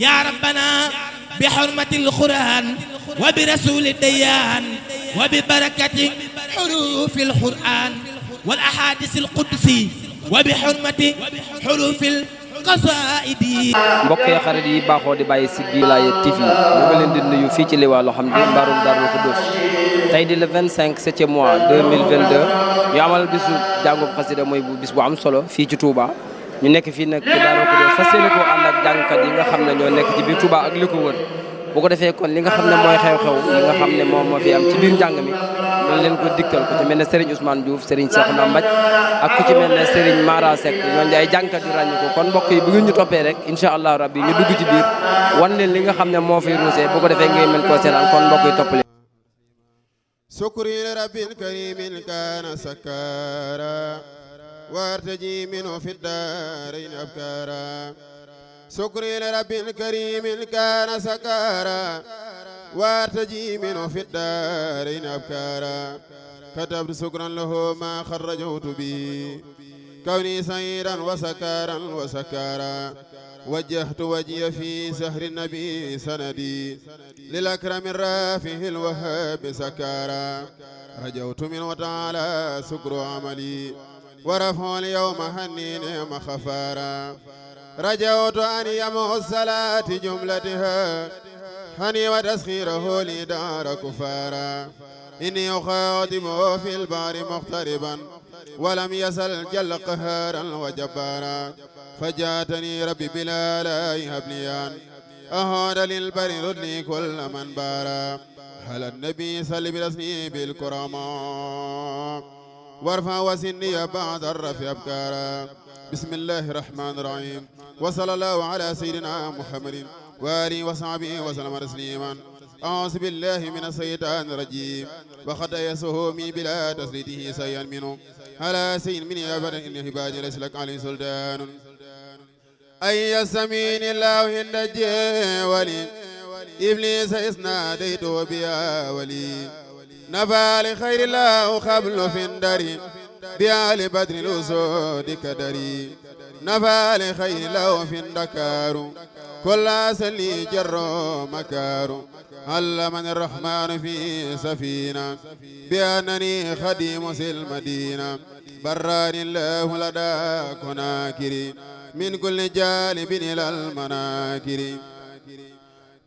يا ربنا بحرمة القرآن وبرسول الديان وببركة حروف القرآن والأحاديث القدسي وبحرمة حروف القصائد. mbokk yi xarit yi baaxoo di bàyyi site bi Wilaya TV ñu ngi leen di nuyu fii ci Liwa loo xam ne mbaarum Darou Khoudoss tey di le 25 septième mois 2022 ñu amal bisu jàngub xasida mooy bis bu am solo fii ci Touba. ñu nekk fii nag ci Darou Khoudoss fas yéene koo ànd ak jàngkat yi nga xam ne ñoo nekk ci biir Touba ak li ko wër bu ko defee kon li nga xam ne mooy xew-xew li nga xam ne moom moo fi am ci biir njàng mi loolu leen ko dikkal ku ci mel ne Serigne Ousmane Diouf Serigne Cheikhouna Mbaj ak ku ci mel ne Serigne Mara Seck ñooñu ay jàngkat yu ràññi ko kon mbokk yi bu ngeen ñu toppee rek incha allah rabbi ñu dugg ci biir wan leen li nga xam ne moo fiy ruusee bu ko defee ngay mën koo seetaan kon mbokk yi topp leen. sukri rabbil karimin kana sakara wartaji minu fi darin abkara سكري لرب كريم كان سكارا وارتجي منه في الدارين أبكارا كتبت سكرا له ما خرجت به كوني سيرا وسكارا وسكارا وجهت وجهي في سهر النبي سندي للأكرم الرافه الوهاب سكارا رجوت منه تعالى سكر عملي ورفع اليوم هنين مخفارا رجوت أن يمحو الصلاة جملتها هني وتسخيره لدار كفارا إني أخاطبه في البار مقتربا ولم يزل جل قهارا وجبارا فجاتني ربي بلا لا يهبليان أهون للبر ردني كل من بارا هل النبي صلى برسمي بالكرامة وارفع وسني بعد الرفع أبكارا بسم الله الرحمن الرحيم وصلى الله على سيدنا محمد وآله وصحبه وسلم تسليما أعوذ بالله من الشيطان الرجيم وقد يسهمي بلا تسليته سيئا منه على سيد من أبدا إن عبادي ليس لك عليه سلطان أي سمين الله عند ولي إبليس إسناديت بيا ولي نفى لخير الله قبل في الدري بآل بدر الأسود كدري نفى لخير له في الدكار كل سلي جر مكار علمني الرحمن في سفينة بأنني خديم المدينة براني الله لدى كناكري من كل جانب إلى المناكر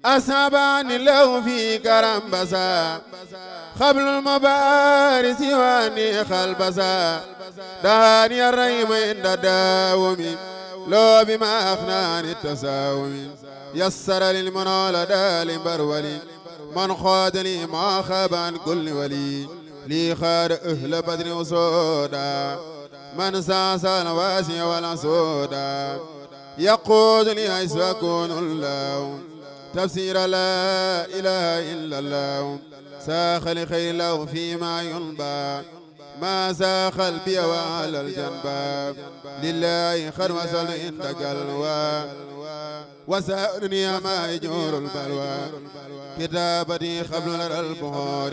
أصابني الله في كرم بسا قبل المبارس واني خلبسا داني الرحيم عند داومي لو بما أخناني التساومي يسر للمنى لدى لبرولي من خادني ما خاب عن كل ولي لي خار أهل بدر وصودا من ساسا الواسي ولا صودا يقود لي حيث أكون الله تفسير لا إله إلا الله ساخ لخير الله فيما ينبى ما ساخ البي وعلى الجنبى لله خير وسل عند قلوى وسألني ما يجور البلوى كتابتي قبل البهور